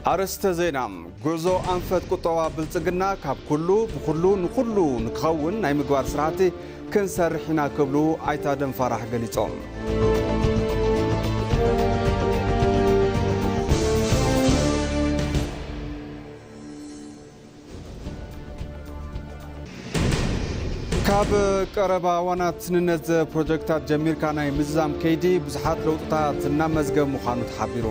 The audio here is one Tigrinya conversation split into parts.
ኣርእስተ ዜና። ጉዕዞ ኣንፈት ቁጠባ ብልጽግና ካብ ኩሉ፣ ብኹሉ፣ ንኹሉ ንክኸውን ናይ ምግባር ስራሕቲ ክንሰርሕ ኢና ክብሉ ኣይተ ኣደም ፋራሕ ገሊጾም። ካብ ቀረባ እዋናት ንነዘ ፕሮጀክታት ጀሚርካ ናይ ምዝዛም ከይዲ ብዙሓት ለውጥታት እናመዝገብ ምዃኑ ተሓቢሩ።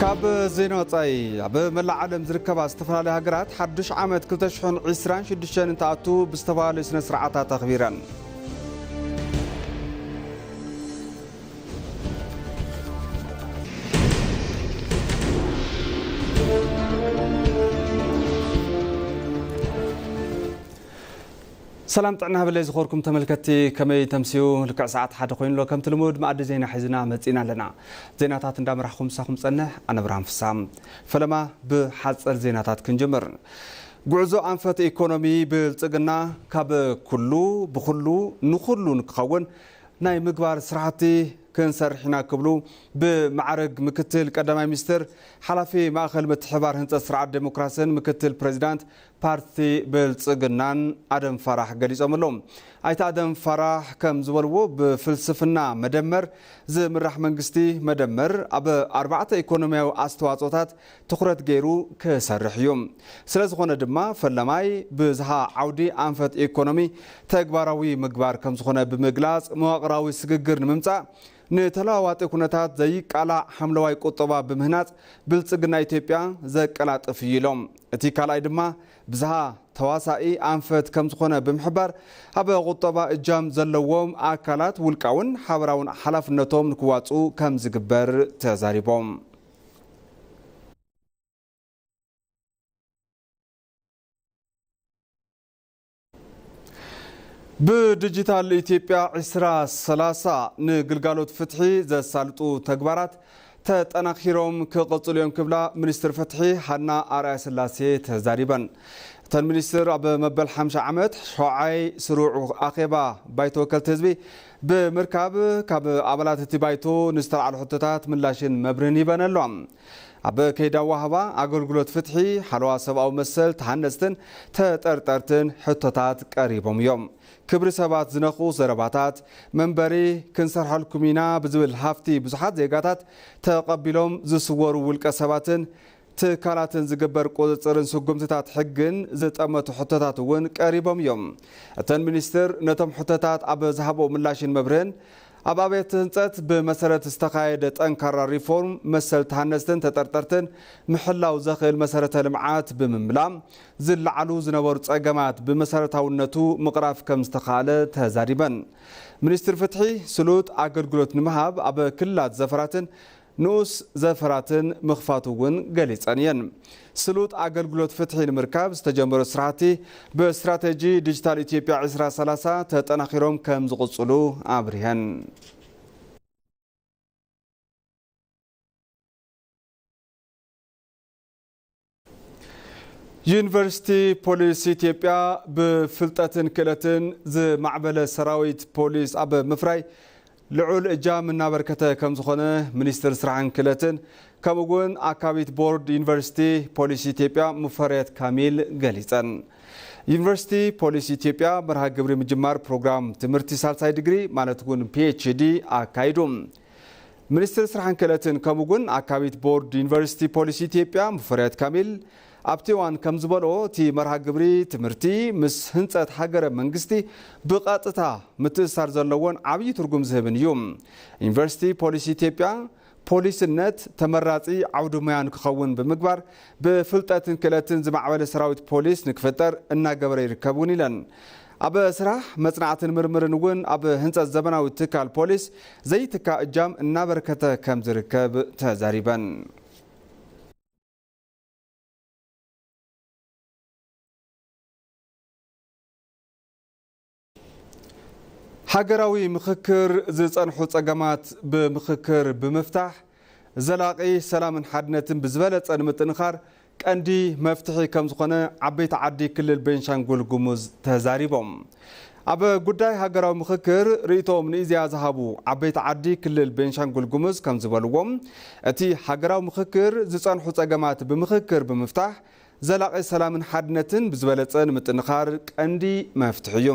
ካብ ዜና ወጻኢ፣ ኣብ መላእ ዓለም ዝርከባ ዝተፈላለያ ሃገራት ሓድሽ ዓመት ክልተ ሽሕን ዕስራን ሽዱሽተን እንትኣቱ ብዝተፈላለዩ ስነ ስርዓታት ኣኽቢረን። ሰላም ጥዕና ሃበለይ ዝኸበርኩም ተመልከትቲ፣ ከመይ ተምስዩ? ልክዕ ሰዓት ሓደ ኮይኑ ኣሎ። ከምቲ ልሙድ መኣዲ ዜና ሒዝና መጺና ኣለና። ዜናታት እንዳመራሕኹም ምሳኹም ጸንሕ፣ ኣነ ብርሃን ፍሳ። ፈለማ ብሓጸር ዜናታት ክንጅምር። ጉዕዞ ኣንፈት ኢኮኖሚ ብልጽግና ካብ ኩሉ፣ ብኹሉ፣ ንኹሉ ንክኸውን ናይ ምግባር ስራሕቲ ክንሰርሕ ኢና ክብሉ ብማዕረግ ምክትል ቀዳማይ ሚኒስትር ሓላፊ ማእኸል ምትሕባር ህንፀት ስርዓት ዴሞክራሲን ምክትል ፕሬዚዳንት ፓርቲ ብልጽግናን ኣደም ፋራሕ ገሊጾም ኣለዉ። ኣይተ ኣደም ፋራሕ ከም ዝበልዎ፣ ብፍልስፍና መደመር ዝምራሕ መንግስቲ መደመር ኣብ ኣርባዕተ ኢኮኖሚያዊ ኣስተዋጽኦታት ትኹረት ገይሩ ክሰርሕ እዩ። ስለ ዝኾነ ድማ ፈላማይ ብዝሃ ዓውዲ ኣንፈት ኢኮኖሚ ተግባራዊ ምግባር ከም ዝኾነ ብምግላጽ፣ መዋቕራዊ ስግግር ንምምጻእ ንተለዋዋጢ ኩነታት ዘይቃላዕ ሓምለዋይ ቁጠባ ብምህናጽ ብልጽግና ኢትዮጵያ ዘቀላጥፍ እዩ ኢሎም። እቲ ካልኣይ ድማ ብዝሃ ተዋሳኢ ኣንፈት ከም ዝኾነ ብምሕባር፣ ኣብ ቁጠባ እጃም ዘለዎም ኣካላት ውልቃውን ሓበራውን ሓላፍነቶም ንክዋፅኡ ከም ዝግበር ተዛሪቦም። ብዲጂታል ኢትዮጵያ ዕስራ ሰላሳ ንግልጋሎት ፍትሒ ዘሳልጡ ተግባራት ተጠናኺሮም ክቕጽሉ እዮም ክብላ ሚኒስትር ፍትሒ ሃና ኣርኣያ ስላሴ ተዛሪበን። እተን ሚኒስትር ኣብ መበል ሓምሳ ዓመት ሸውዓይ ስሩዕ ኣኼባ ባይቶ ወከልቲ ህዝቢ ብምርካብ፣ ካብ ኣባላት እቲ ባይቶ ንዝተላዕሉ ሕቶታት ምላሽን መብርህን ሂበን ኣለዋ። ኣብ ከይዲ ኣወሃህባ ኣገልግሎት ፍትሒ፣ ሓለዋ ሰብኣዊ መሰል፣ ተሃነፅትን ተጠርጠርትን ሕቶታት ቀሪቦም እዮም። ክብሪ ሰባት ዝነኽኡ ዘረባታት፣ መንበሪ ክንሰርሐልኩም ኢና ብዝብል ሃፍቲ ብዙሓት ዜጋታት ተቐቢሎም ዝስወሩ ውልቀ ሰባትን ትካላትን ዝግበር ቁፅፅርን ስጉምትታት ሕግን ዝጠመቱ ሕቶታት እውን ቀሪቦም እዮም። እተን ሚኒስትር ነቶም ሕቶታት ኣብ ዝሃቦ ምላሽን መብርህን፣ ኣብ ኣብያተ ህንፀት ብመሰረት ዝተኻየደ ጠንካራ ሪፎርም መሰል ተሃነፅትን ተጠርጠርትን ምሕላው ዘኽእል መሰረተ ልምዓት ብምምላም ዝለዓሉ ዝነበሩ ፀገማት ብመሰረታውነቱ ምቕራፍ ከም ዝተኻእለ ተዛሪበን። ሚኒስትር ፍትሒ ስሉጥ ኣገልግሎት ንምሃብ ኣብ ክልላት ዘፈራትን ንኡስ ዘፈራትን ምኽፋቱ እውን ገሊፀን እየን። ስሉጥ ኣገልግሎት ፍትሒ ንምርካብ ዝተጀመሩ ስራሕቲ ብስትራቴጂ ዲጂታል ኢትዮጵያ ዕስራ ሰላሳ ተጠናኺሮም ከም ዝቕፅሉ ኣብሪሀን። ዩኒቨርሲቲ ፖሊስ ኢትዮጵያ ብፍልጠትን ክእለትን ዝማዕበለ ሰራዊት ፖሊስ ኣብ ምፍራይ ልዑል እጃም እናበርከተ ከም ዝኾነ ሚኒስትር ስራሕን ክእለትን ከምኡ እውን ኣካቢት ቦርድ ዩኒቨርሲቲ ፖሊስ ኢትዮጵያ ሙፈሪያት ካሚል ገሊፀን። ዩኒቨርሲቲ ፖሊስ ኢትዮጵያ መርሃ ግብሪ ምጅማር ፕሮግራም ትምህርቲ ሳልሳይ ዲግሪ ማለት እውን ፒ ኤች ዲ ኣካይዱ። ሚኒስትር ስራሕን ክእለትን ከምኡ እውን ኣካቢት ቦርድ ዩኒቨርሲቲ ፖሊስ ኢትዮጵያ ሙፈሪያት ካሚል ኣብቲ እዋን ከም ዝበልኦ፣ እቲ መርሃ ግብሪ ትምህርቲ ምስ ህንፀት ሃገረ መንግስቲ ብቐጥታ ምትእስሳር ዘለዎን ዓብዪ ትርጉም ዝህብን እዩ። ዩኒቨርሲቲ ፖሊስ ኢትዮጵያ ፖሊስነት ተመራፂ ዓውዲ ሞያ ንክኸውን ብምግባር ብፍልጠትን ክእለትን ዝማዕበለ ሰራዊት ፖሊስ ንክፍጠር እናገበረ ይርከብ እውን ኢለን። ኣብ ስራሕ መፅናዕትን ምርምርን እውን ኣብ ህንፀት ዘመናዊ ትካል ፖሊስ ዘይትካእ እጃም እናበርከተ ከም ዝርከብ ተዛሪበን። ሃገራዊ ምኽክር ዝጸንሑ ጸገማት ብምኽክር ብምፍታሕ ዘላቒ ሰላምን ሓድነትን ብዝበለጸ ንምጥንኻር ቀንዲ መፍትሒ ከም ዝኾነ ዓበይቲ ዓዲ ክልል ቤንሻንጉል ጉሙዝ ተዛሪቦም። ኣብ ጉዳይ ሃገራዊ ምኽክር ርእይቶኦም ንኢዜኣ ዝሃቡ ዓበይቲ ዓዲ ክልል ቤንሻንጉል ጉሙዝ ከም ዝበልዎም፣ እቲ ሃገራዊ ምኽክር ዝጸንሑ ጸገማት ብምኽክር ብምፍታሕ ዘላቒ ሰላምን ሓድነትን ብዝበለጸ ንምጥንኻር ቀንዲ መፍትሒ እዩ።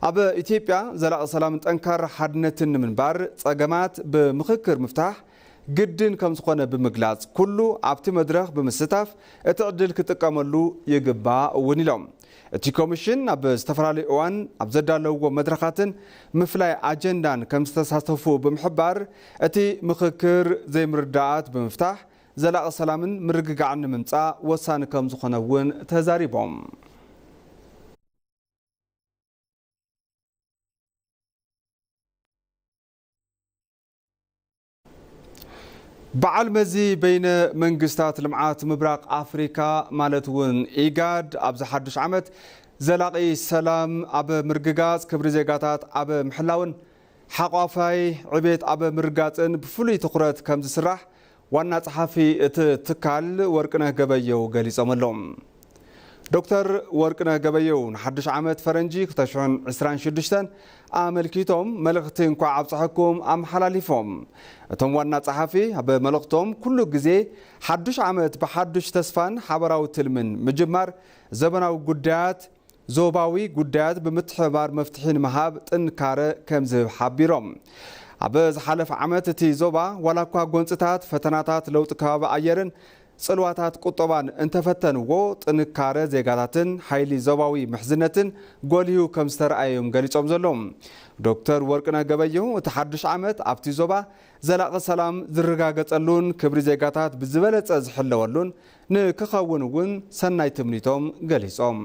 ኣብ ኢትዮጵያ ዘላቒ ሰላምን ጠንካራ ሓድነትን ንምንባር ጸገማት ብምኽክር ምፍታሕ ግድን ከም ዝኾነ ብምግላጽ፣ ኩሉ ኣብቲ መድረኽ ብምስታፍ እቲ ዕድል ክጥቀመሉ ይግባእ እውን ኢሎም። እቲ ኮሚሽን ኣብ ዝተፈላለዩ እዋን ኣብ ዘዳለውዎ መድረኻትን ምፍላይ ኣጀንዳን ከም ዝተሳተፉ ብምሕባር፣ እቲ ምኽክር ዘይምርዳኣት ብምፍታሕ ዘላቒ ሰላምን ምርግጋዕን ንምምጻእ ወሳኒ ከም ዝኾነ እውን ተዛሪቦም። በዓል መዚ በይነ መንግስታት ልምዓት ምብራቕ ኣፍሪካ፣ ማለት እውን ኢጋድ፣ ኣብዚ ሓዱሽ ዓመት ዘላቒ ሰላም ኣብ ምርግጋጽ፣ ክብሪ ዜጋታት ኣብ ምሕላውን ሓቋፋይ ዕቤት ኣብ ምርጋጽን ብፍሉይ ትኹረት ከም ዝስራሕ ዋና ጸሓፊ እቲ ትካል ወርቅነህ ገበየው ገሊጾም ኣለዉ። ዶክተር ወርቅነህ ገበየው ንሓድሽ ዓመት ፈረንጂ ክልተ ሽሕን ዕስራን ሽዱሽተን ኣመልኪቶም መልእኽቲ እንኳዕ ኣብፀሐኩም ኣመሓላሊፎም። እቶም ዋና ጸሓፊ ኣብ መልእኽቶም፣ ኩሉ ግዜ ሓዱሽ ዓመት ብሓዱሽ ተስፋን ሓበራዊ ትልምን ምጅማር፣ ዘበናዊ ጉዳያት፣ ዞባዊ ጉዳያት ብምትሕብባር መፍትሒ ንምሃብ ጥንካረ ከም ዝህብ ሓቢሮም። ኣብ ዝሓለፈ ዓመት እቲ ዞባ ዋላ እኳ ጎንፅታት፣ ፈተናታት ለውጢ ከባቢ ኣየርን ጽልዋታት ቁጠባን እንተፈተንዎ፣ ጥንካረ ዜጋታትን ሓይሊ ዞባዊ ምሕዝነትን ጎሊሁ ከም ዝተረኣየ እዮም ገሊጾም ዘለዉ። ዶክተር ወርቅነህ ገበየሁ፣ እቲ ሓዱሽ ዓመት ኣብቲ ዞባ ዘላቒ ሰላም ዝረጋገጸሉን ክብሪ ዜጋታት ብዝበለጸ ዝሕለወሉን ንክኸውን እውን ሰናይ ትምኒቶም ገሊጾም።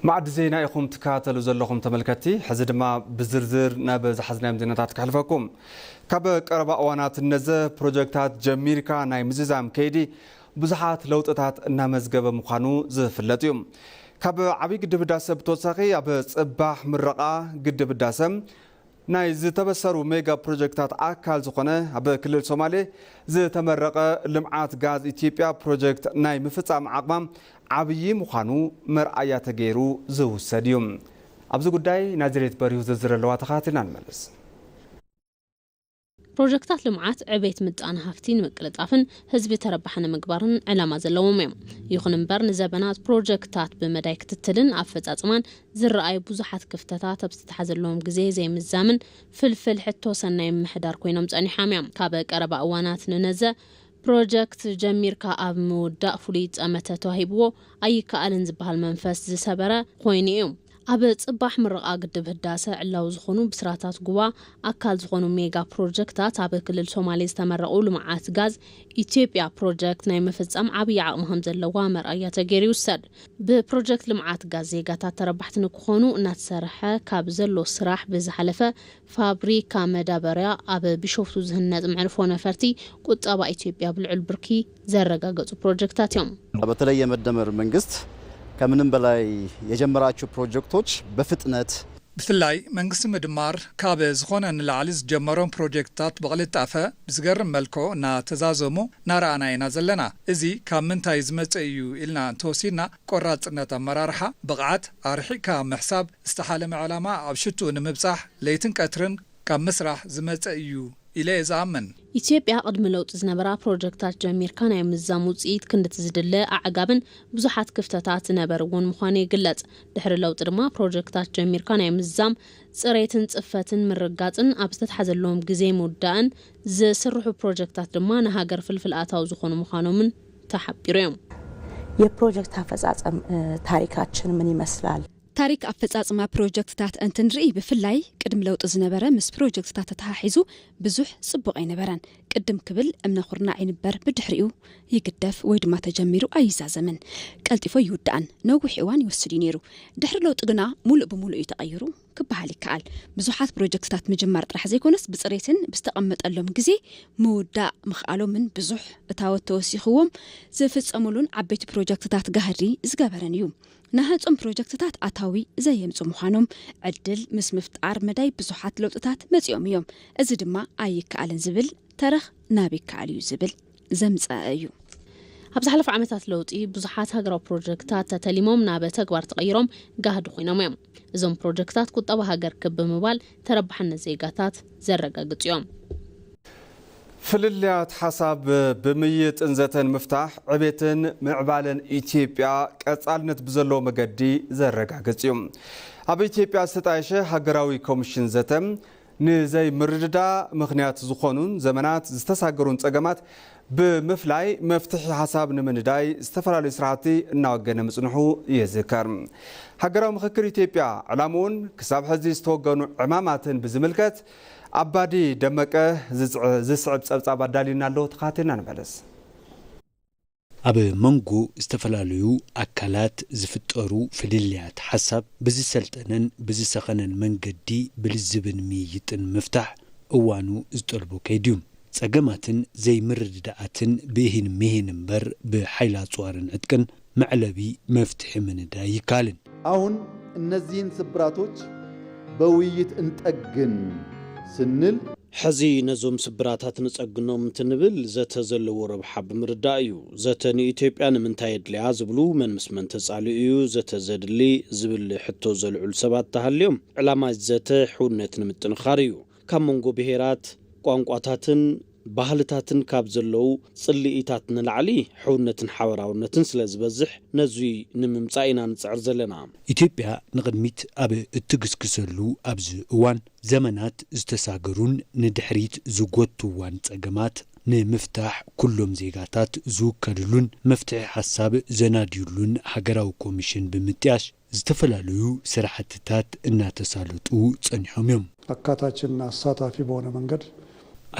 ማዕዲ ዜና ኢኹም ትከታተሉ ዘለኹም ተመልከትቲ። ሕዚ ድማ ብዝርዝር ናብ ዝሓዝናዮም ዜናታት ከሕልፈኩም። ካብ ቀረባ እዋናት ነዘ ፕሮጀክታት ጀሚርካ ናይ ምዝዛም ከይዲ ብዙሓት ለውጥታት እናመዝገበ ምዃኑ ዝፍለጥ እዩ። ካብ ዓብዪ ግድብ ህዳሰ ብተወሳኺ፣ ኣብ ጽባሕ ምረቓ ግድብ ህዳሰ ናይ ዝተበሰሩ ሜጋ ፕሮጀክታት ኣካል ዝኾነ ኣብ ክልል ሶማሌ ዝተመረቐ ልምዓት ጋዝ ኢትዮጵያ ፕሮጀክት ናይ ምፍጻም ዓቕማ ዓብዪ ምዃኑ መርኣያ ተገይሩ ዝውሰድ እዩ። ኣብዚ ጉዳይ ናዝሬት በሪሁ ዝርዝር ኣለዋ፣ ተኸታቲልና ንመለስ። ፕሮጀክታት ልምዓት ዕቤት ምጣነ ሃፍቲ ንምቅልጣፍን ህዝቢ ተረባሒ ንምግባርን ዕላማ ዘለዎም እዮም። ይኹን እምበር፣ ንዘበናት ፕሮጀክታት ብመዳይ ክትትልን ኣፈጻጽማን ዝረኣዩ ብዙሓት ክፍተታት ኣብ ዝተታሕዘሎም ግዜ ዘይምዛምን ፍልፍል ሕቶ ሰናይ ምምሕዳር ኮይኖም ጸኒሖም እዮም። ካብ ቀረባ እዋናት ንነዘ ፕሮጀክት ጀሚርካ ኣብ ምውዳእ ፍሉይ ጠመተ ተዋሂብዎ ኣይከኣልን ዝበሃል መንፈስ ዝሰበረ ኮይኑ እዩ። ኣብ ጽባሕ ምረቓ ግድብ ህዳሰ ዕላዊ ዝኾኑ ብስራታት ጉባ ኣካል ዝኾኑ ሜጋ ፕሮጀክታት ኣብ ክልል ሶማሌ ዝተመረቑ ልምዓት ጋዝ ኢትዮጵያ ፕሮጀክት ናይ ምፍጻም ዓብዪ ዓቕሚ ከም ዘለዋ መርኣያ ተገይሩ ይውሰድ። ብፕሮጀክት ልምዓት ጋዝ ዜጋታት ተረባሕቲ ንክኾኑ እናተሰርሐ ካብ ዘሎ ስራሕ ብዝሓለፈ ፋብሪካ መዳበርያ ኣብ ቢሾፍቱ ዝህነጽ መዕርፎ ነፈርቲ ቁጠባ ኢትዮጵያ ብልዑል ብርኪ ዘረጋገጹ ፕሮጀክታት እዮም። በተለይ የመደመር መንግስት ከምንም በላይ የጀመራቸው ፕሮጀክቶች በፍጥነት ብፍላይ መንግስቲ ምድማር ካብ ዝኾነ ንላዕሊ ዝጀመሮም ፕሮጀክትታት ብቕልጣፈ ብዝገርም መልክዑ እናተዛዘሙ እናረኣና ኢና ዘለና። እዚ ካብ ምንታይ ዝመጸ እዩ ኢልና እንተወሲድና፣ ቆራጽነት ኣመራርሓ፣ ብቕዓት፣ ኣርሒቕካ ምሕሳብ፣ ዝተሓለመ ዕላማ ኣብ ሽትኡ ንምብጻሕ ለይትን ቀትርን ካብ ምስራሕ ዝመጸ እዩ ኢለ እየ ዝኣምን። ኢትዮጵያ ቅድሚ ለውጢ ዝነበራ ፕሮጀክታት ጀሚርካ ናይ ምዛም ውፅኢት ክንድቲ ዝድለ ኣዕጋብን ብዙሓት ክፍተታት ዝነበርዎን ምዃኑ ይግለጽ። ድሕሪ ለውጢ ድማ ፕሮጀክታት ጀሚርካ ናይ ምዛም፣ ፅሬትን ፅፈትን ምርጋፅን፣ ኣብ ዝተትሓዘሎም ግዜ ምውዳእን ዝስርሑ ፕሮጀክታት ድማ ንሃገር ፍልፍል ኣታዊ ዝኾኑ ምዃኖምን ተሓቢሩ እዮም። የፕሮጀክት አፈጻጸም ታሪካችን ምን ይመስላል? ታሪክ ኣፈጻጽማ ፕሮጀክትታት እንትንርኢ፣ ብፍላይ ቅድሚ ለውጢ ዝነበረ ምስ ፕሮጀክትታት ተተሓሒዙ ብዙሕ ጽቡቕ ኣይነበረን። ቅድም ክብል እምነ ኩርናዕ ይንበር፣ ብድሕሪኡ ይግደፍ ወይ ድማ ተጀሚሩ ኣይዛዘምን። ቀልጢፎ ይውዳእን ነዊሕ እዋን ይወስድ እዩ ነይሩ። ድሕሪ ለውጢ ግና ሙሉእ ብሙሉእ እዩ ተቐይሩ ክበሃል ይከኣል። ብዙሓት ፕሮጀክትታት ምጅማር ጥራሕ ዘይኮነስ ብፅሬትን ብዝተቐመጠሎም ግዜ ምውዳእ ምኽኣሎምን ብዙሕ እታወት ተወሲኽዎም ዝፍፀሙሉን ዓበይቲ ፕሮጀክትታት ጋህዲ ዝገበረን እዩ። ናህፁም ፕሮጀክትታት ኣታዊ ዘየምፁ ምዃኖም ዕድል ምስ ምፍጣር መዳይ ብዙሓት ለውጥታት መፂኦም እዮም። እዚ ድማ ኣይከኣልን ዝብል ተረኽ ናብ ይከኣል እዩ ዝብል ዘምፀአ እዩ። ኣብ ዝሓለፈ ዓመታት ለውጢ ብዙሓት ሃገራዊ ፕሮጀክታት ተተሊሞም ናብ ተግባር ተቐይሮም ጋህዲ ኮይኖም እዮም። እዞም ፕሮጀክታት ቁጠባ ሃገር ክብ ብምባል ተረባሕነት ዜጋታት ዘረጋግፁ እዮም። ፍልልያት ሓሳብ ብምይጥን ዘተን ምፍታሕ ዕቤትን ምዕባለን ኢትዮጵያ ቀጻልነት ብዘለዎ መገዲ ዘረጋግጽ እዩ። ኣብ ኢትዮጵያ ዝተጣየሸ ሃገራዊ ኮሚሽን ዘተ ንዘይምርድዳእ ምኽንያት ዝኾኑን ዘመናት ዝተሳገሩን ጸገማት ብምፍላይ መፍትሒ ሓሳብ ንምንዳይ ዝተፈላለዩ ስራሕቲ እናወገነ ምጽንሑ ይዝከር። ሃገራዊ ምኽክር ኢትዮጵያ ዕላምኡን ክሳብ ሕዚ ዝተወገኑ ዕማማትን ብዝምልከት ኣባዲ ደመቀ ዝስዕብ ጸብጻብ ኣዳልዩና ኣሎ። ተኻቴልና ንመለስ። ኣብ መንጎ ዝተፈላለዩ ኣካላት ዝፍጠሩ ፍልልያት ሓሳብ ብዝሰልጠነን ብዝሰኸነን መንገዲ ብልዝብን ምይይጥን ምፍታሕ እዋኑ ዝጠልቦ ከይድዩ። ጸገማትን ዘይምርድዳኣትን ብእሂን ምሂን እምበር ብሓይሊ ኣጽዋርን ዕጥቅን መዕለቢ መፍትሒ ምንዳይ ይካልን። አሁን እነዚህን ስብራቶች በውይይት እንጠግን ስንል፣ ሕዚ ነዞም ስብራታት ንጸግኖም እንትንብል ዘተ ዘለዎ ረብሓ ብምርዳእ እዩ። ዘተ ንኢትዮጵያ ንምንታይ የድልያ ዝብሉ መን ምስ መን ተጻሊኡ እዩ ዘተ ዘድሊ ዝብል ሕቶ ዘልዕሉ ሰባት ተሃልዮም፣ ዕላማ ዘተ ሕውነት ንምጥንኻር እዩ። ካብ መንጎ ብሄራት፣ ቋንቋታትን ባህልታትን ካብ ዘለዉ ጽልኢታት ንላዕሊ ሕውነትን ሓበራውነትን ስለ ዝበዝሕ ነዙይ ንምምጻእ ኢና ንጽዕር ዘለና። ኢትዮጵያ ንቕድሚት ኣብ እትግስግሰሉ ኣብዚ እዋን ዘመናት ዝተሳገሩን ንድሕሪት ዝጎትዋን ጸገማት ንምፍታሕ ኩሎም ዜጋታት ዝውከልሉን መፍትሒ ሓሳብ ዘናድዩሉን ሃገራዊ ኮሚሽን ብምጥያሽ ዝተፈላለዩ ስራሕትታት እናተሳለጡ ጸኒሖም እዮም። አካታችና አሳታፊ በሆነ መንገድ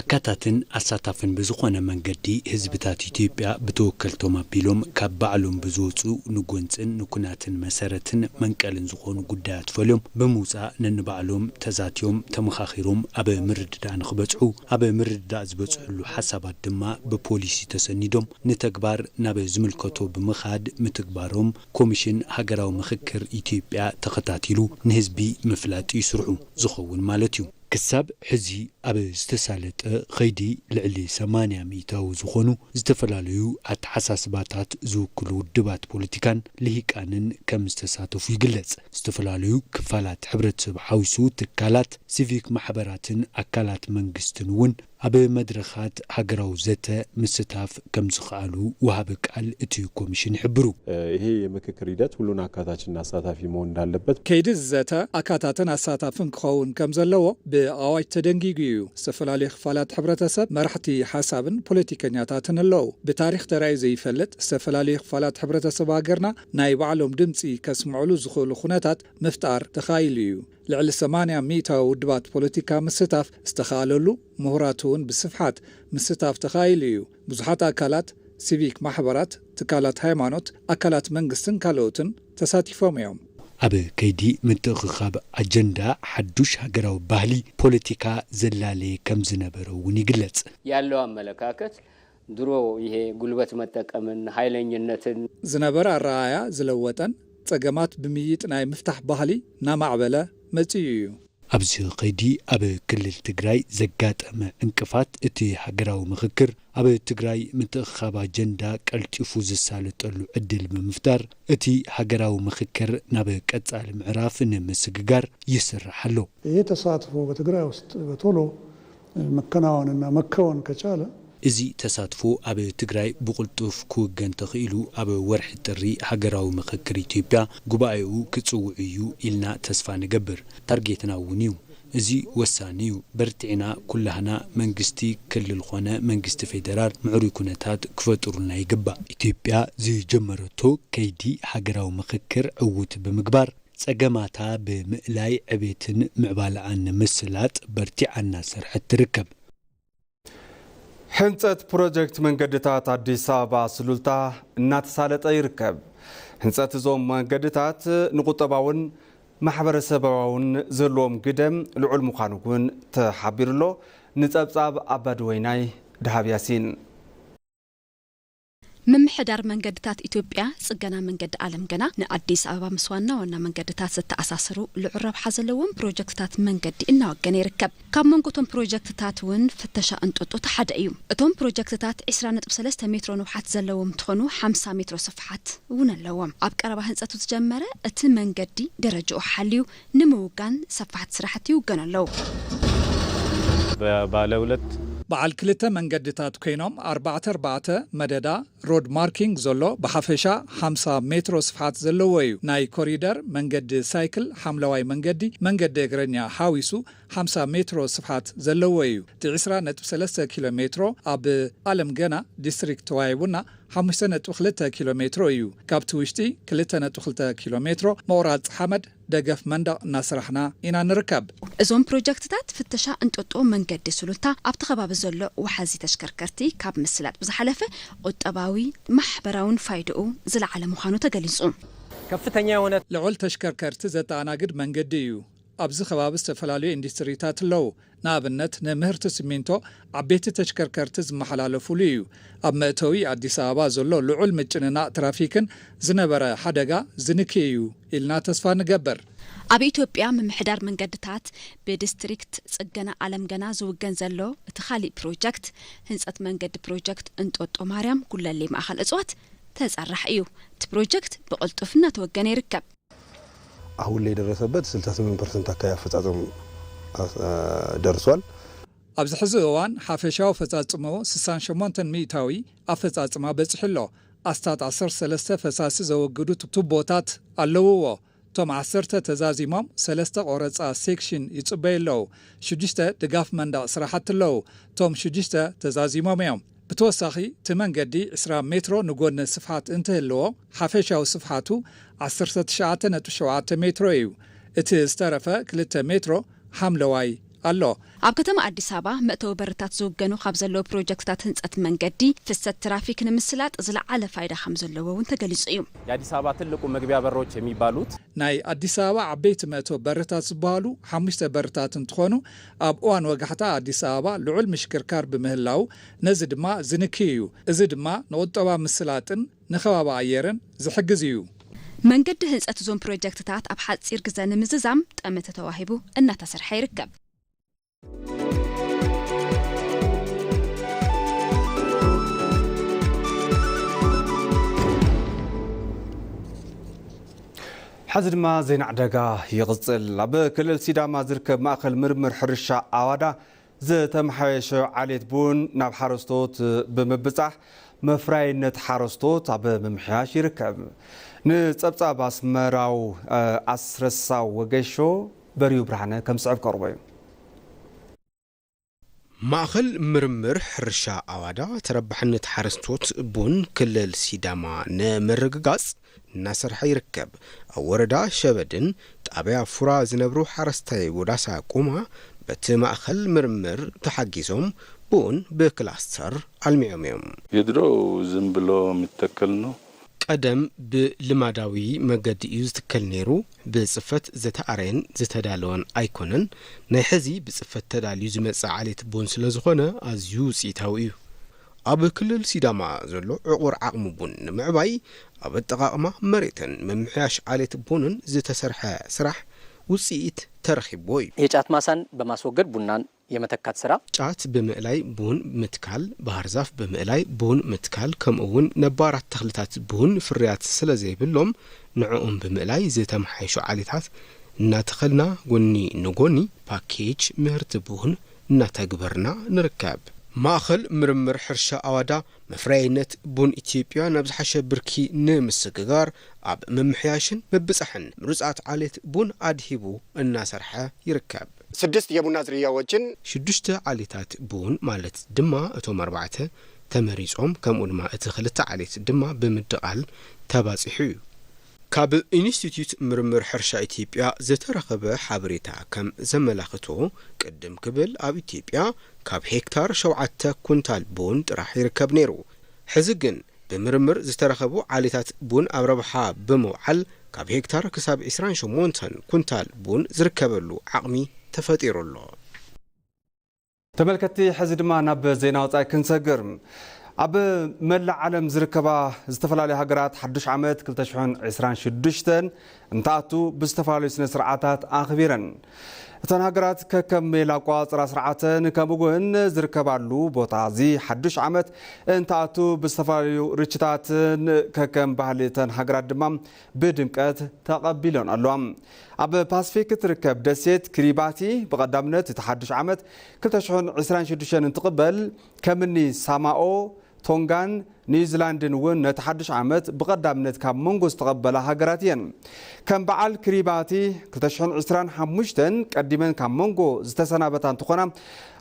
ኣካታትን ኣሳታፍን ብዝኾነ መንገዲ ህዝብታት ኢትዮጵያ ብተወከልቶም ኣቢሎም ካብ ባዕሎም ብዝወፁ ንጎንፅን ንኩናትን መሰረትን መንቀልን ዝኾኑ ጉዳያት ፈልዮም ብምውፃእ ነንባዕሎም ተዛትዮም ተመኻኺሮም ኣብ ምርድዳእ ንክበፅሑ ኣብ ምርድዳእ ዝበፅሕሉ ሓሳባት ድማ ብፖሊሲ ተሰኒዶም ንተግባር ናብ ዝምልከቶ ብምኻድ ምትግባሮም ኮሚሽን ሃገራዊ ምኽክር ኢትዮጵያ ተኸታቲሉ ንህዝቢ ምፍላጥ እዩ ስርሑ ዝኸውን ማለት እዩ። ክሳብ ሕዚ ኣብ ዝተሳለጠ ኸይዲ ልዕሊ ሰማንያ ሚእታዊ ዝኾኑ ዝተፈላለዩ ኣተሓሳስባታት ዝውክሉ ውድባት ፖለቲካን ልሂቃንን ከም ዝተሳተፉ ይግለጽ። ዝተፈላለዩ ክፋላት ሕብረተሰብ ሓዊሱ ትካላት ሲቪክ ማሕበራትን ኣካላት መንግስትን እውን ኣብ መድረኻት ሃገራዊ ዘተ ምስታፍ ከም ዝኸኣሉ ወሃቢ ቃል እቲ ኮሚሽን ይሕብሩ። ይሄ የምክክር ሂደት ሁሉን አካታችና አሳታፊ መሆን እንዳለበት ከይዲ ዘተ ኣካታትን ኣሳታፍን ክኸውን ከም ዘለዎ ብኣዋጅ ተደንጊጉ እዩ። ዝተፈላለዩ ክፋላት ሕብረተሰብ መራሕቲ ሓሳብን ፖለቲከኛታትን ኣለዉ። ብታሪኽ ተራእዩ ዘይፈልጥ ዝተፈላለዩ ክፋላት ሕብረተሰብ ሃገርና ናይ ባዕሎም ድምፂ ከስምዕሉ ዝኽእሉ ኩነታት ምፍጣር ተኻኢሉ እዩ። ልዕሊ ሰማንያ ሚእታዊ ውድባት ፖለቲካ ምስታፍ ዝተኻለሉ፣ ምሁራት እውን ብስፍሓት ምስታፍ ተኻኢሉ እዩ። ብዙሓት ኣካላት፣ ሲቪክ ማሕበራት፣ ትካላት ሃይማኖት፣ ኣካላት መንግስትን ካልኦትን ተሳቲፎም እዮም። ኣብ ከይዲ ምትእኽኻብ ኣጀንዳ ሓዱሽ ሃገራዊ ባህሊ ፖለቲካ ዘላለየ ከም ዝነበረ እውን ይግለጽ። ያለው አመለካከት ድሮ ይሄ ጉልበት መጠቀምን ኃይለኝነትን ዝነበረ ኣረኣእያ ዝለወጠን ጸገማት ብምይጥ ናይ ምፍታሕ ባህሊ እናማዕበለ መጺኡ እዩ። ኣብዚ ኸይዲ ኣብ ክልል ትግራይ ዘጋጠመ ዕንቅፋት እቲ ሃገራዊ ምኽክር ኣብ ትግራይ ምትእኽኻብ ኣጀንዳ ቀልጢፉ ዝሳለጠሉ ዕድል ብምፍጣር እቲ ሃገራዊ ምኽክር ናብ ቀጻሊ ምዕራፍ ንምስግጋር ይስራሕ ኣሎ። ይህ ተሳትፎ በትግራይ ውስጥ በቶሎ መከናወንና መከወን ከቻለ እዚ ተሳትፎ ኣብ ትግራይ ብቕልጡፍ ክውገን ተኽኢሉ ኣብ ወርሒ ጥሪ ሃገራዊ ምኽክር ኢትዮጵያ ጉባኤኡ ክጽውዕ እዩ ኢልና ተስፋ ንገብር። ታርጌትና እውን እዩ። እዚ ወሳኒ እዩ። በርቲዕና ኩላህና መንግስቲ ክልል ኾነ መንግስቲ ፌደራል ምዕሩይ ኩነታት ክፈጥሩልና ይግባእ። ኢትዮጵያ ዝጀመረቶ ከይዲ ሃገራዊ ምኽክር ዕዉት ብምግባር ጸገማታ ብምእላይ ዕቤትን ምዕባለኣን ንምስላጥ በርቲዓ እናሰርሐት ትርከብ። ሕንፀት ፕሮጀክት መንገድታት ኣዲስ ኣበባ ሱሉልታ እናተሳለጠ ይርከብ። ህንፀት እዞም መንገድታት ንቁጠባውን ማሕበረሰባውን ዘለዎም ግደ ልዑል ምዃኑ እውን ተሓቢሩ ኣሎ። ንፀብፃብ ኣባዲ ወይናይ ደሃብ ያሲን። ምምሕዳር መንገድታት ኢትዮጵያ ጽገና መንገዲ ኣለም ገና ንኣዲስ ኣበባ ምስ ዋና ዋና መንገድታት ዘተኣሳስሩ ልዑል ረብሓ ዘለዎም ፕሮጀክትታት መንገዲ እናወገነ ይርከብ። ካብ መንጎ እቶም ፕሮጀክትታት እውን ፍተሻ እንጦጦ እቲ ሓደ እዩ። እቶም ፕሮጀክትታት ዒስራ ነጥቢ ሰለስተ ሜትሮ ንውሓት ዘለዎም እንትኾኑ ሓምሳ ሜትሮ ስፍሓት እውን ኣለዎም። ኣብ ቀረባ ህንፀቱ ዝጀመረ እቲ መንገዲ ደረጃኡ ሓልዩ ንምውጋን ሰፋሕቲ ስራሕቲ ይውገኑ ኣለዉ። ባለ ሁለት በዓል ክልተ መንገድታት ኮይኖም ኣርባዕተ ኣርባዕተ መደዳ ሮድ ማርኪንግ ዘሎ ብሓፈሻ ሓምሳ ሜትሮ ስፍሓት ዘለዎ እዩ። ናይ ኮሪደር መንገዲ ሳይክል፣ ሓምለዋይ መንገዲ፣ መንገዲ እግረኛ ሓዊሱ ሓምሳ ሜትሮ ስፍሓት ዘለዎ እዩ። እቲ ዒስራ ነጥቢ ሰለስተ ኪሎ ሜትሮ ኣብ ኣለም ገና ዲስትሪክት ዋይ ቡና ሓሙሽተ ነጥቢ ክልተ ኪሎ ሜትሮ እዩ። ካብቲ ውሽጢ ክልተ ነጥቢ ክልተ ኪሎ ሜትሮ ምቑራጽ ሓመድ ደገፍ መንደቕ እናስራሕና ኢና ንርከብ። እዞም ፕሮጀክትታት ፍተሻ እንጦጦ መንገዲ ሱሉልታ ኣብቲ ከባቢ ዘሎ ዋሕዚ ተሽከርከርቲ ካብ ምስላጥ ብዝሓለፈ ቁጠባዊ፣ ማሕበራውን ፋይድኡ ዝለዓለ ምዃኑ ተገሊጹ። ከፍተኛ የሆነ ልዑል ተሽከርከርቲ ዘተኣናግድ መንገዲ እዩ። ኣብዚ ከባቢ ዝተፈላለዩ ኢንዱስትሪታት ኣለዉ። ንኣብነት ንምህርቲ ሲሚንቶ ዓበይቲ ተሽከርከርቲ ዝመሓላለፉሉ እዩ። ኣብ መእተዊ ኣዲስ ኣበባ ዘሎ ልዑል ምጭንናቕ ትራፊክን ዝነበረ ሓደጋ ዝንኪ እዩ ኢልና ተስፋ ንገብር። ኣብ ኢትዮጵያ ምምሕዳር መንገድታት ብዲስትሪክት ጽገና ኣለም ገና ዝውገን ዘሎ እቲ ካሊእ ፕሮጀክት ህንጸት መንገዲ ፕሮጀክት እንጦጦ ማርያም ጉለሌ ማእኸል እፅዋት ተፀራሕ እዩ። እቲ ፕሮጀክት ብቕልጡፍ እናተወገነ ይርከብ። አሁን ላይ የደረሰበት ስልሳ ስምንት ፐርሰንት አካባቢ አፈጻጸም ደርሷል። ኣብዚ ሕዚ እዋን ሓፈሻዊ ኣፈጻጽምኡ ስሳን ሸሞንተን ሚእታዊ ኣፈጻጽማ በጺሑ ኣሎ። ኣስታት ዓሰርተ ሰለስተ ፈሳሲ ዘወግዱ ቱቦታት ኣለውዎ። እቶም ዓሰርተ ተዛዚሞም ሰለስተ ቆረጻ ሴክሽን ይጽበዩ ኣለዉ። ሽዱሽተ ድጋፍ መንደቕ ስራሓት ኣለዉ። እቶም ሽዱሽተ ተዛዚሞም እዮም። ብተወሳኺ እቲ መንገዲ ዕስራ ሜትሮ ንጎኒ ስፍሓት እንትህልዎ ሓፈሻዊ ስፍሓቱ ዓሰርተ ትሽዓተ ነጥቢ ሸውዓተ ሜትሮ እዩ። እቲ ዝተረፈ ክልተ ሜትሮ ሓምለዋይ ኣሎ። ኣብ ከተማ ኣዲስ ኣበባ መእተዊ በርታት ዝውገኑ ካብ ዘለዉ ፕሮጀክትታት ህንፀት መንገዲ ፍሰት ትራፊክ ንምስላጥ ዝለዓለ ፋይዳ ከም ዘለዎ እውን ተገሊፁ እዩ። የአዲስ አበባ ትልቁ መግቢያ በሮች የሚባሉት ናይ ኣዲስ ኣበባ ዓበይቲ መእተዊ በርታት ዝበሃሉ ሓሙሽተ በርታት እንትኾኑ ኣብ እዋን ወጋሕታ ኣዲስ ኣበባ ልዑል ምሽክርካር ብምህላው ነዚ ድማ ዝንክይ እዩ። እዚ ድማ ንቁጠባ ምስላጥን ንከባቢ ኣየርን ዝሕግዝ እዩ። መንገዲ ህንፀት እዞም ፕሮጀክትታት ኣብ ሓፂር ግዘ ንምዝዛም ጠመተ ተዋሂቡ እናተሰርሐ ይርከብ። ሕዚ ድማ ዜና ዕዳጋ ይቕጽል። ኣብ ክልል ሲዳማ ዝርከብ ማእኸል ምርምር ሕርሻ ኣዋዳ ዝተመሓየሸ ዓሌት ቡን ናብ ሓረስቶት ብምብጻሕ መፍራይነት ሓረስቶት ኣብ ምምሕያሽ ይርከብ። ንጸብጻብ ኣስመራው ኣስረሳው ወገሾ በርዩ ብርሃነ ከም ዝስዕብ ከቕርቦ እዩ። ማእኸል ምርምር ሕርሻ ኣዋዳ ተረባሕነት ሓረስቶት ቡን ክልል ሲዳማ ንምርግጋፅ እናሰርሐ ይርከብ። ኣብ ወረዳ ሸበድን ጣብያ ፉራ ዝነብሩ ሓረስታይ ወዳሳ ቁማ በቲ ማእኸል ምርምር ተሓጊዞም ቡን ብክላስተር ኣልሚዖም እዮም። የድሮ ዝም ብሎ የሚተከል ነው። ቀደም ብልማዳዊ መገዲ እዩ ዝትከል ነይሩ። ብፅፈት ዝተኣረየን ዝተዳለወን ኣይኮነን። ናይ ሕዚ ብፅፈት ተዳልዩ ዝመፅእ ዓሌት ቡን ስለዝኾነ ኣዝዩ ውፅኢታዊ እዩ። ኣብ ክልል ሲዳማ ዘሎ ዕቑር ዓቕሚ ቡን ንምዕባይ ኣብ ኣጠቓቕማ መሬትን ምምሕያሽ ዓሌት ቡንን ዝተሰርሐ ስራሕ ውፅኢት ተረኺብዎ እዩ። የጫት ማሳን በማስወገድ ቡናን የመተካት ስራ። ጫት ብምእላይ ቡን ምትካል፣ ባህር ዛፍ ብምእላይ ቡን ምትካል፣ ከምኡ እውን ነባራት ተኽልታት ቡን ፍርያት ስለዘይብሎም ንዕኦም ብምእላይ ዝተመሓየሹ ዓሌታት እናተኸልና ጎኒ ንጎኒ ፓኬጅ ምህርቲ ቡን እናተግበርና ንርከብ። ማእኸል ምርምር ሕርሻ ኣዋዳ መፍረያይነት ቡን ኢትዮጵያ ናብ ዝሓሸ ብርኪ ንምስግጋር ኣብ ምምሕያሽን ምብጻሕን ምሩፃት ዓሌት ቡን ኣድሂቡ እናሰርሐ ይርከብ። ስድስት የቡና ዝርያዎችን ሽዱሽተ ዓሌታት ቡን ማለት ድማ እቶም ኣርባዕተ ተመሪጾም ከምኡ ድማ እቲ ክልተ ዓሌት ድማ ብምድቓል ተባጺሑ እዩ። ካብ ኢንስቲትዩት ምርምር ሕርሻ ኢትዮጵያ ዝተረኸበ ሓበሬታ ከም ዘመላኽቶ ቅድም ክብል ኣብ ኢትዮጵያ ካብ ሄክታር ሸውዓተ ኩንታል ቡን ጥራሕ ይርከብ ነይሩ። ሕዚ ግን ብምርምር ዝተረኸቡ ዓሌታት ቡን ኣብ ረብሓ ብምውዓል ካብ ሄክታር ክሳብ ዕስራን ሸሞንተን ኩንታል ቡን ዝርከበሉ ዓቕሚ ተፈጢሩ ኣሎ። ተመልከትቲ ሕዚ ድማ ናብ ዜና ወፃኢ ክንሰግር። ኣብ መላእ ዓለም ዝርከባ ዝተፈላለዩ ሃገራት ሓዱሽ ዓመት ክልተ ሽሕን ዕስራን ሽዱሽተን እንትኣቱ ብዝተፈላለዩ ስነ ስርዓታት ኣኽቢረን። እተን ሃገራት ከከም ሜላ ኣቋፅራ ስርዓተን ከምኡ እውን ዝርከባሉ ቦታ እዚ ሓዱሽ ዓመት እንትኣቱ ብዝተፈላለዩ ርችታትን ከከም ባህሊ እተን ሃገራት ድማ ብድምቀት ተቐቢለን ኣለዋ። ኣብ ፓስፊክ እትርከብ ደሴት ክሪባቲ ብቐዳምነት እቲ ሓዱሽ ዓመት ክልተ ሽሕን ዕስራን ሽዱሽተን እንትቕበል ከምኒ ሳማኦ፣ ቶንጋን ኒውዚላንድን እውን ነቲ ሓዱሽ ዓመት ብቐዳምነት ካብ መንጎ ዝተቐበላ ሃገራት እየን። ከም በዓል ክሪባቲ ክልተ ሽሕን ዕስራን ሓሙሽተን ቀዲመን ካብ መንጎ ዝተሰናበታ እንትኾና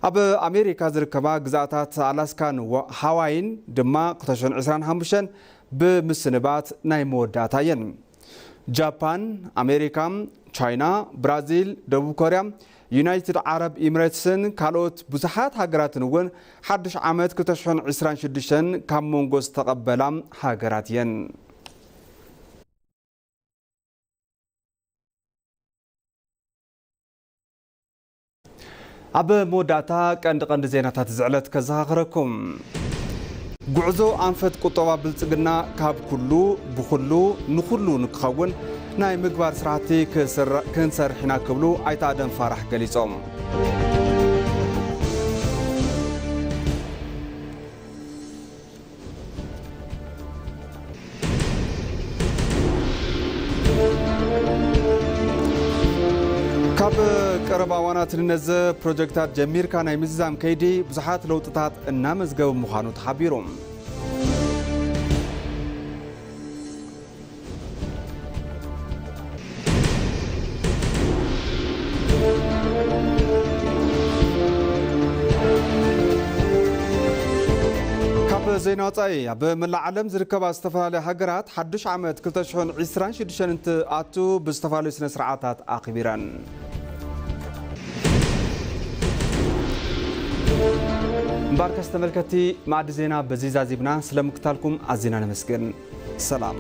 ኣብ ኣሜሪካ ዝርከባ ግዛኣታት ኣላስካን ሃዋይን ድማ ክልተ ሽሕን ዕስራን ሓሙሽተን ብምስንባት ናይ መወዳእታ እየን። ጃፓን፣ ኣሜሪካ፣ ቻይና፣ ብራዚል፣ ደቡብ ኮርያ፣ ዩናይትድ ዓረብ ኢምሬትስን ካልኦት ብዙሓት ሃገራትን እውን ሓድሽ ዓመት ክልተ ሽሕን ዕስራን ሽዱሽተን ካብ መንጎ ዝተቐበላ ሃገራት እየን። ኣብ መወዳእታ ቀንዲ ቀንዲ ዜናታት እዚ ዕለት ከዘኻኽረኩም። ጉዕዞ ኣንፈት ቁጠባ ብልጽግና ካብ ኩሉ፣ ብኹሉ፣ ንኹሉ ንክኸውን ናይ ምግባር ስራሕቲ ክስራ-፣ ክንሰርሕ ኢና ክብሉ ኣይተ ኣደም ፋራሕ ገሊጾም። ካብ ቀረባ እዋናት ንነዘ ፕሮጀክታት ጀሚርካ ናይ ምዝዛም ከይዲ ብዙሓት ለውጥታት እናመዝገበ ምዃኑ ተሓቢሩ። ካብ ዜና ወጻኢ፣ ኣብ መላእ ዓለም ዝርከባ ዝተፈላለያ ሃገራት ሓድሽ ዓመት ክልተ ሽሕን ዕስራን ሽዱሽተን እንትኣቱ ብዝተፈላለዩ ስነ ስርዓታት ኣኽቢረን። እምበኣርከስ ተመልከትቲ፣ ማዕዲ ዜና በዚ ዛዚምና። ስለምክታልኩም ኣዚና ነመስግን። ሰላም።